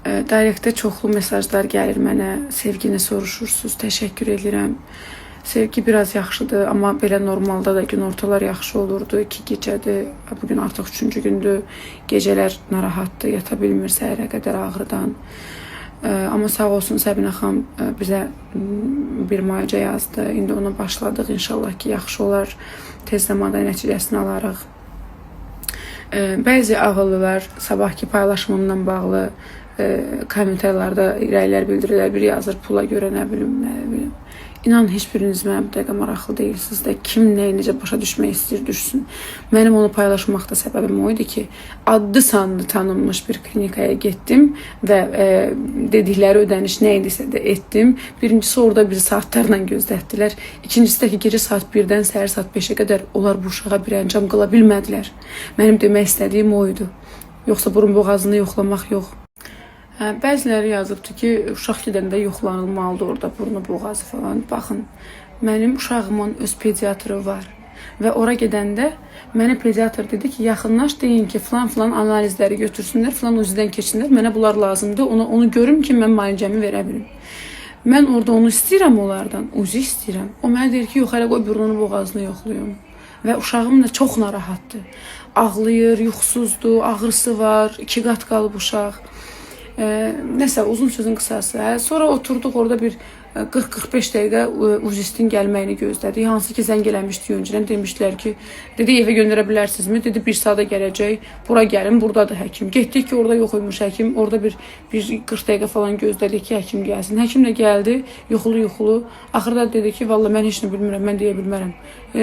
Directdə çoxlu mesajlar gəlir mənə. Sevgini soruşursunuz. Təşəkkür edirəm. Sevgi biraz yaxşıdır, amma belə normalda da günortalar yaxşı olurdu. 2 gecədir. Bu gün artıq 3-cü gündür. Gecələr narahatdır, yata bilmir səhərə qədər ağrıdan. Amma sağ olsun Səbinə xanım bizə bir müalicə yazdı. İndi ona başladıq. İnşallah ki, yaxşı olar. Tez zamanda nəticəsini alarıq. Bəzi ağıllılar sabahki paylaşımımla bağlı kommentarlarda rəylər bildirirlər. Biri yazır pula görə nə bilim, nə bilim. İnanın heç biriniz mənə bu dəqiqə maraqlı deyilsiniz də. Kim nəyi necə başa düşmək istəyir düşsün. Mənim onu paylaşmaqda səbəbim o idi ki, adlı sanlı tanınmış bir klinikaya getdim və dedikləri ödəniş nə idisə də etdim. Birincisi orada bizi saatlarla gözlətdilər. İkincisi də ki, gecə saat 1-dən səhər saat 5-ə qədər onlar bu uşağa bir əncam qıla bilmədilər. Mənim demək istədiyim o idi. Yoxsa burun boğazını yoxlamaq yox. Hə, bəziləri yazıbdı ki, uşaq gedəndə yoxlanılmalıdır orada burnu, boğazı falan. Baxın, mənim uşağımın öz pediatrı var. Və ora gedəndə mənə pediatr dedi ki, yaxınlaş deyin ki, filan filan analizləri götürsünlər, filan UZI-dən keçsinlər. Mənə bunlar lazımdır. Onu görüm ki, mən müalicəmi verə bilim. Mən orada onu istəyirəm onlardan, UZI istəyirəm. O mənə deyir ki, yox, hələ qoy burnunu, boğazını yoxlayım. Və uşağım da çox narahatdır. Ağlayır, yuxusuzdur, ağrısı var, 2 qat qalıb uşaq. Nəsə uzun sözün qısası. Hə, sonra oturduq orada bir 40-45 dəqiqə UZİstin gəlməyini gözlədik. Hansı ki zəng eləmişdi öncədən, demişdilər ki, dedi evə göndərə bilərsinizmi? Dedi 1 saata gələcək. Bura gəlin, burdadır həkim. Getdik ki, orada yox imiş həkim. Orada bir 40 dəqiqə falan gözlədik ki, həkim gəlsin. Həkim də gəldi, yuxulu-yuxulu. Axırda dedi ki, vallah mən heç nə bilmirəm, mən deyə bilmərəm.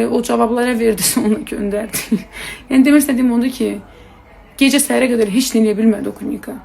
O cavablara verdi, onu göndərdi. Yəni demək istədiyim odur ki, gecə səhərə qədər heç nə eləyə bilmədi o klinika.